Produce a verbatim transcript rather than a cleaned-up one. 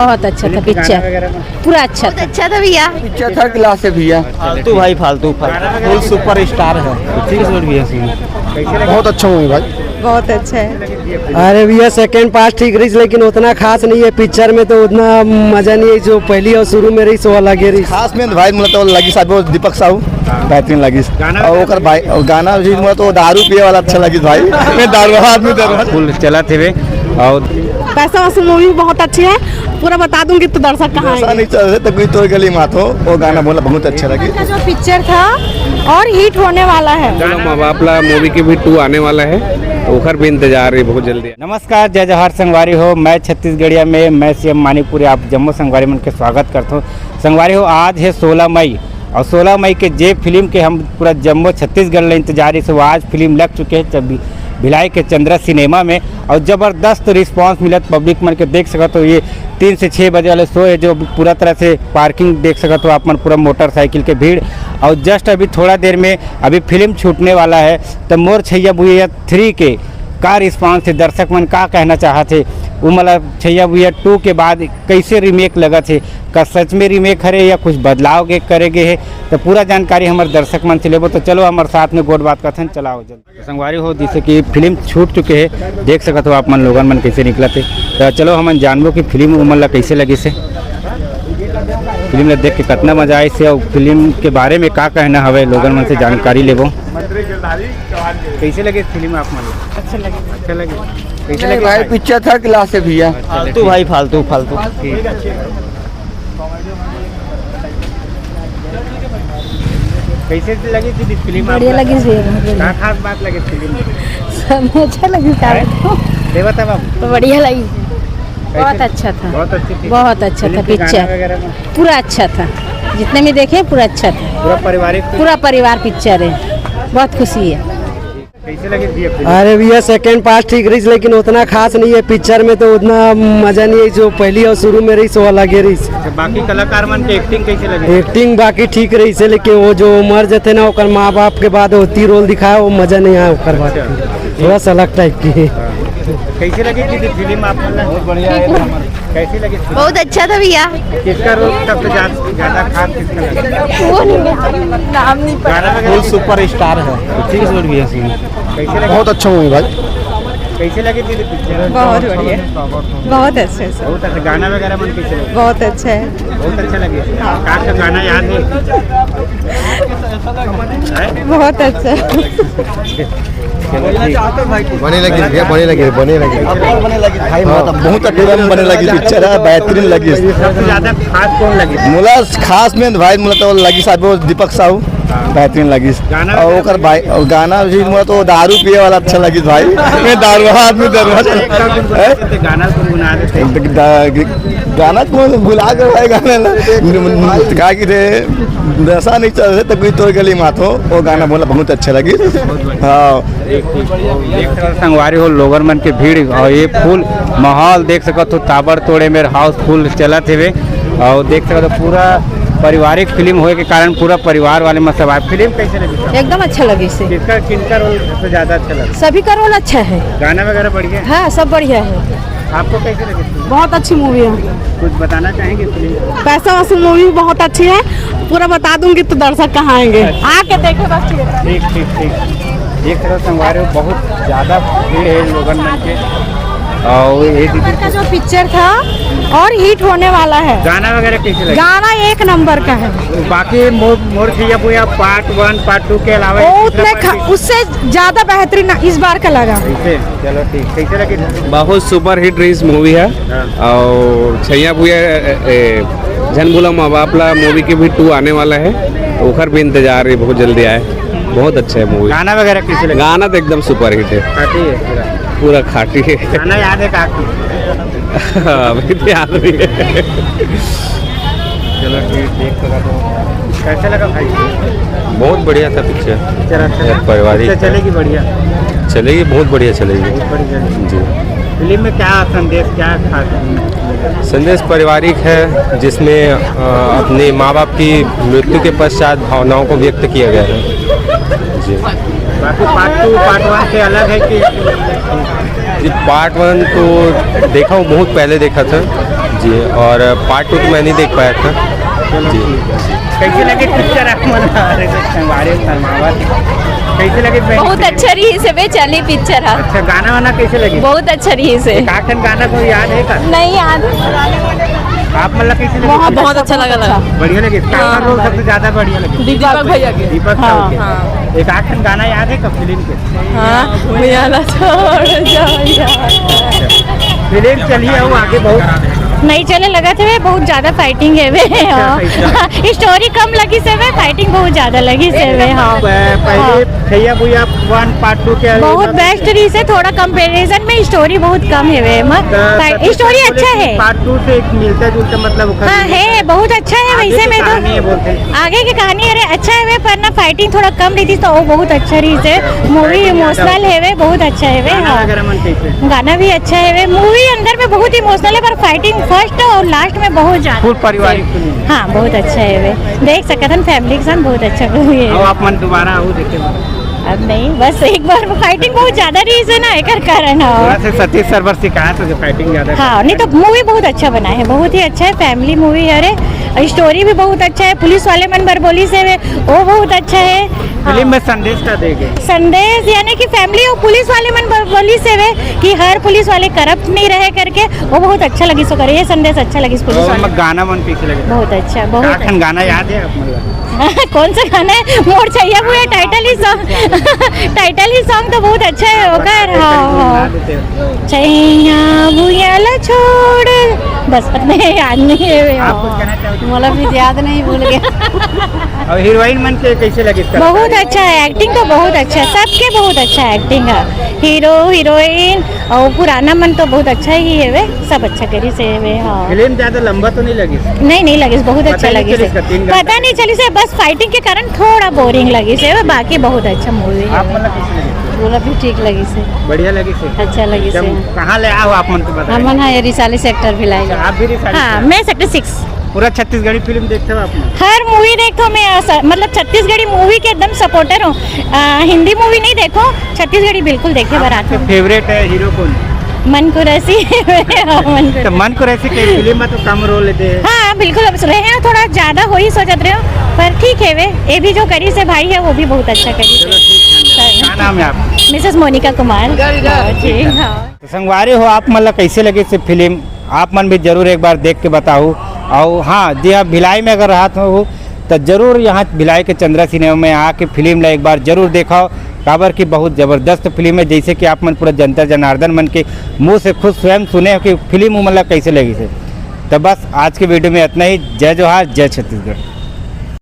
बहुत अच्छा था पिक्चर। पूरा अच्छा था। अच्छा था भैया। पिक्चर थर्ड क्लास है भैया। फालतू भाई, फालतू, फालतू। फुल सुपर स्टार है। ठीक है भैया। बहुत अच्छा मूवी भाई। बहुत अच्छा है। अरे भैया, सेकंड पार्ट ठीक रही, लेकिन उतना खास नहीं है। पिक्चर में तो उतना मजा नहीं है जो पहली और शुरू में रही, सो अलग ही रही। खास में तो भाई, मतलब, तो लगी साहब, वो दीपक साहू, बेहतरीन लगी। और ओकर भाई, और गाना भी, मतलब, तो दारू पिए वाला अच्छा लगी भाई। मैं दारू, आदमी दारू। फुल चला थे वे। और पैसा वसूल मूवी बहुत अच्छी है। पूरा बता दूंगी तो दर्शक कहाँ पैसा आएंगे? नहीं चल रहे तो कोई तोर गली मात हो, वो गाना बोला, बहुत अच्छा लगी। का जो पिक्चर था और हिट होने वाला है। माँ बापला मूवी की भी टू आने वाला है, तो ओकर भी इंतजार है बहुत जल्दी। नमस्कार, जय जोहार संगवारी हो, मैं छत्तीसगढ़िया में, मैं सीएम मानिकपुरी, आप जम्मो संगवारी मन के स्वागत करता हूँ। संगवारी हो, आज है सोलह मई, और सोलह मई के जे फिल्म के हम पूरा जम्मो छत्तीसगढ़ ले इंतजार, इसे वो आज फिल्म लग चुके हैं जब भी भिलाई के चंद्रा सिनेमा में, और जबरदस्त रिस्पांस मिलत पब्लिक मन के। देख सकत हो, ये तीन से छः बजे वाले शो है, जो पूरा तरह से पार्किंग देख सकत हो आप मन, पूरा मोटरसाइकिल के भीड़। और जस्ट अभी थोड़ा देर में अभी फिल्म छूटने वाला है, तो मोर छैया भुइया थ्री के का रिस्पांस है, दर्शक मन का कहना चाहत है, वो मतलब छैया भुइया टू के बाद कैसे रीमेक लगत है, का सच में रीमेक हरे या कुछ बदलाव के करे गए है, तो पूरा जानकारी हमारे दर्शक मन से लेबो। तो चलो हमारे साथ में गोठ बात करथन, चलाओ जल्दी। संगवारी हो, जैसे कि फिल्म छूट चुके हैं, देख सकत हो आप मन लोगन मन कैसे निकलत है। तो चलो हमन जानबो कि फिल्म उमन ला कैसे लगिस हे, फिल्म ला देख के कितना मजा आइस हे और फिल्म के बारे में का कहना हवे, लोगन मन से जानकारी लेबो। कैसे लगे फिल्म आप मन ला? अच्छा लगे। अच्छा लगे। कैसे नहीं लगे भाई, भाई? पिक्चर थर्ड क्लास है भैया। फालतू भाई, फालतू, फालतू। ठीक। कैसे लगी दीदी फिल्म बढ़िया आपका? लगी भैया, बहुत बढ़िया। का खास बात लगी फिल्म में? सब अच्छा लगी, का हैं? बताऊं? ये बता बाबू। तो बढ़िया लगी। कैसे? बहुत अच्छा था। बहुत अच्छी थी। बहुत अच्छा फिल्म था के गाना पिक्चर। वगैरह में? पूरा अच्छा था, जितने में देखे पूरा अच्छा था। पूरा पारिवारिक फिल्म? पूरा परिवार पिक्चर है, बहुत खुशी है। कैसे लगी भैया फिल्म? अरे भैया, सेकंड पार्ट ठीक रही, लेकिन उतना खास नहीं है। पिक्चर में तो उतना मजा नहीं है जो पहली और शुरू में रही, सो अलग ही रही। अच्छा, बाकी कलाकार मन के एक्टिंग कैसे लगी? एक्टिंग बाकी ठीक रही से, लेकिन वो जो मर जाते ना, ओकर माँ बाप के बाद होती रोल दिखाया, वो मजा नहीं आया ओकर बाद। अच्छा। थोड़ा सा अलग टाइप की। हाँ। कैसे लगी दीदी फिल्म आप मन ला? बहुत बढ़िया है। कैसी लगी फिल्म? बहुत अच्छा था भैया। किसका रोल सबसे ज्यादा, ज्यादा खास किसका लगा? वो नहीं, नाम नहीं पता। गाना वगैरह फुल सुपर स्टार है। ठीक है भैया। कैसे लगी? बहुत अच्छा मूवी भाई। कैसे लगी दीदी पिक्चर? बहुत बढ़िया, बहुत अच्छे से। बहुत अच्छा। गाना वगैरह मन कैसे लगे? बहुत अच्छा है। बहुत अच्छा लगे। हाँ। का, का गाना याद है? हैं? बहुत अच्छा। चलो, ठीक। बने लगी भैया, बने लगी, बने लगी। भाई, हाँ। मतलब, बहुत अच्छा बने लगी पिक्चर है, बेहतरीन लगी। सबसे ज्यादा खास कौन लगी? मोला खास में भाई, मोला तो लगी साहब वो दीपक साहू, हाँ। बेहतरीन लगी। गाना और ओकर भाई, और गाना भी मोला तो दारू पिए वाला अच्छा लगी भाई। मैं दारू आदमी, दारू। हैं? गाना गुनगुना देते। द-, द-, गाना को भुला के भाई, गाना ला, का कि रे, नशा नहीं चल रहे तो कोई तोर गली मात हो, वो गाना बोला, बहुत अच्छा लगी। हाँ। देख सकत संगवारी हो, लोगन मन के भीड़ और ये फुल माहौल देख सकत हो, ताबड़ तोड़े मेर हाउसफुल चलत हेवे। और देख सकत हो, पूरा पारिवारिक फिल्म होए के कारण पूरा परिवार वाले मन सब आए। फिल्म कैसे लगी? एकदम अच्छा लगी से। किसका, किनका रोल सबसे ज्यादा अच्छा लगा? सभी का रोल अच्छा है। गाना वगैरह बढ़िया है? हाँ, सब बढ़िया है। आपको कैसे लगी फिल्म? बहुत अच्छी मूवी है। कुछ बताना चाहेंगे फिल्म? पैसा वसूल मूवी बहुत अच्छी है, पूरा बता दूंगी तो दर्शक कहाँ आएंगे, आके देखे बस। ठीक, ठीक, ठीक। देख सकत संगवारी हो, बहुत ज्यादा भीड़ है लोगन मन के। और ये दीदी का जो पिक्चर था और हिट होने वाला है। गाना वगैरह कैसे लगे? गाना एक नंबर का है। बाकी मो-, मोर छैया भुइया पार्ट वन, पार्ट टू के अलावा वो दूसरा उतने पार्ट खा-, भी? उससे ज्यादा बेहतरीन इस बार का लगा। कैसे? चलो ठीक, कैसे लगे? बहुत सुपर हिट रही मूवी है। हाँ। और छैया भुइया, ए, ए, झन भुला माँ बाप ला मूवी के भी टू आने वाला है, ओकर भी इंतजार है, बहुत जल्दी आए। बहुत अच्छा है मूवी। गाना वगैरह कैसे लगे? गाना तो एकदम सुपर हिट है। खाटी है पूरा। पूरा खाटी है। गाना याद है का आपको? अभी तो याद नहीं है। चलो ठीक, देख सकत हो। कैसा लगा भाई? बहुत बढ़िया था पिक्चर। पिक्चर अच्छा था? पारिवारिक पिक्चर था। चलेगी बढ़िया? चलेगी, बहुत बढ़िया चलेगी। बहुत बढ़िया चलेगी। जी। फिल्म में क्या संदेश, क्या खास है? संदेश पारिवारिक है, जिसमें, अ, अपने माँ बाप की मृत्यु के पश्चात भावनाओं को व्यक्त किया गया है। जी। बाकी पार्ट टू पार्ट वन से अलग है कि? जी, पार्ट वन तो देखा हूँ, बहुत पहले देखा था। जी, और पार्ट टू तो मैं नहीं देख पाया था। जी। कैसे लगे पिक्चर आप मन? अरे, संगवारी शर्मावत। कैसे लगे बहन? बहुत अच्छा रहिस हे बे, चली पिक्चर हा। अच्छा, गाना वाना कैसे लगे? बहुत अच्छा रहिस हे। एक आध ठन गाना कोई याद है का? नहीं याद। आप मन ला कैसे लगे? बहुत, बहुत अच्छा लगा, लगा। बढ़िया लगे। काकर हाँ। रोल सबसे ज्यादा बढ़िया लगे? दीपक भैया के। दीपक साहू के। हाँ। एक आध ठन गाना याद है का फिल्म के? हाँ, भैया ला छोड़ जाओ यार। फिल्म चलिए, वो आगे बहुत नहीं चले लगा थे, बहुत ज्यादा फाइटिंग है वे। अच्छा, हाँ। Fighting। स्टोरी कम लगिस हे वे, फाइटिंग बहुत ज्यादा लगिस हे वे। हाँ। प-, पहले हाँ। भैया भैया वन पार्ट टू के बहुत बेस्ट रहिस हे, थोड़ा कंपैरिजन में स्टोरी बहुत कम है वे। म-, तो फाइ-, सतीश स्टोरी बोले अच्छा कि है। पार्ट टू से एक मिलता जुलता, मतलब, ओकर हाँ, रिलेटेड है, बहुत अच्छा है आगे वैसे के में तो। कहानी है बोलते हैं। आगे की कहानी, अरे, अच्छा है वे, पर ना फाइटिंग थोड़ा कम रहिस तो वो बहुत अच्छा रहिस हे। मूवी इमोशनल है वे, बहुत अच्छा है वे। गाना हाँ। वगैरह मन कैसे? गाना भी अच्छा है वे। मूवी अंदर में बहुत इमोशनल है, पर फाइटिंग फर्स्ट और लास्ट में बहुत ज्यादा। फुल पारिवारिक फिल्म। हाँ, बहुत अच्छा है वे। देख सकत हन, फैमिली के साथ बहुत अच्छा मूवी है। अब आप मन दोबारा आओ देखे? अब नहीं, बस एक बार फाइटिंग बहुत ज्यादा रहिस हे ना, एकर कारण। हाँ। थोड़ा से सतीश सर बर शिकायत हो जो फाइटिंग ज्यादा हाँ, नहीं तो मूवी बहुत अच्छा बना है, बहुत ही अच्छा है, फैमिली मूवी है। अरे, स्टोरी भी बहुत अच्छा है, पुलिस वाले मन बर बोलिस हे वे, वो बहुत अच्छा है। फिल्म में संदेश का दे गए। संदेश यानी कि फैमिली और पुलिस वाले मन बर बोलिस हे वे कि हर पुलिस वाले करप्ट नहीं रहे करके, वो बहुत अच्छा लगिस ओकर, ये संदेश अच्छा लगिस पुलिस और वाले। गाना मन कैसे लगे? बहुत अच्छा, बहुत का अच्छा। गाना याद है आप मतलब? कौन सा गाना है? मोर छैया भुइयां, टाइटल ही सॉन्ग। टाइटल ही सॉन्ग तो बहुत अच्छा है ओकर। हाँ, हाँ। छैया भुइयां ला छोड़, बस इतने याद नहीं है। आप कुछ कहना चाहते हैं? मोला भी याद नहीं, भूल गया। और हीरोइन मन के कैसे लगे इसका? बहुत अच्छा है, एक्टिंग तो बहुत अच्छा है, सबके बहुत अच्छा एक्टिंग है। हीरो, हीरोइन और पुराना मन तो बहुत अच्छा ही है वे, सब अच्छा करिस हे वे। हाँ। फिल्म ज्यादा लंबा तो नहीं लगिस? नहीं, नहीं लगिस, बहुत अच्छा लगिस हे। पता नहीं चलिस, बस फाइटिंग के कारण थोड़ा बोरिंग लगिस हे, बाकी बहुत अच्छा मूवी है। आप मतलब कैसे लगे? मोला भी ठीक लगिस हे। बढ़िया लगिस हे। अच्छा लगिस हे। कहाँ ले आओ आप मन को बताइए। हमन हा ये रिसाली सेक्टर भिलाई। अच्छा, आप भी रिसाली से? हाँ, मैं सेक्टर सिक्स। पूरा छत्तीसगढ़ी फिल्म देखते हो आप मन? हर मूवी देखथों मैं, ऐसा, मतलब छत्तीसगढ़ी मूवी के एकदम सपोर्टर हूँ। आ, हिंदी मूवी नहीं देखो, छत्तीसगढ़ी बिल्कुल देखे बर आथों। फेवरेट है हीरो कौन? मन कुरैशी। मन कुरैशी। तो मन कुरैशी के फिल्म में तो कम रोल दे। हाँ, बिल्कुल, अब रहे हैं, थोड़ा ज्यादा हो ही सोचत रहे हो, पर ठीक है वे, ये भी जो करिस हे भाई है, वो भी बहुत अच्छा करिस हे। चलो, ठीक है। का नाम है आपका? मिसेस मोनिका कुमार। इधर, इधर। हाँ, जी, हाँ। तो संगवारी हो, आप मन ला कैसे लगिस फिल्म, आप मन भी जरूर एक बार देख के बताओ। और हाँ, जी हाँ, भिलाई में अगर रहत हो तो जरूर यहाँ भिलाई के चंद्रा सिनेमा में आके फिल्म ला एक बार जरूर देखाओ, काबर कि बहुत जबरदस्त फिल्म है। जैसे कि आप मन पूरा जनता जनार्दन मन के मुंह से खुद स्वयं सुने हो कि फिल्म उमन ला कैसे लगिस हे। तो बस आज के वीडियो में इतना ही। जय जोहार, जय छत्तीसगढ़।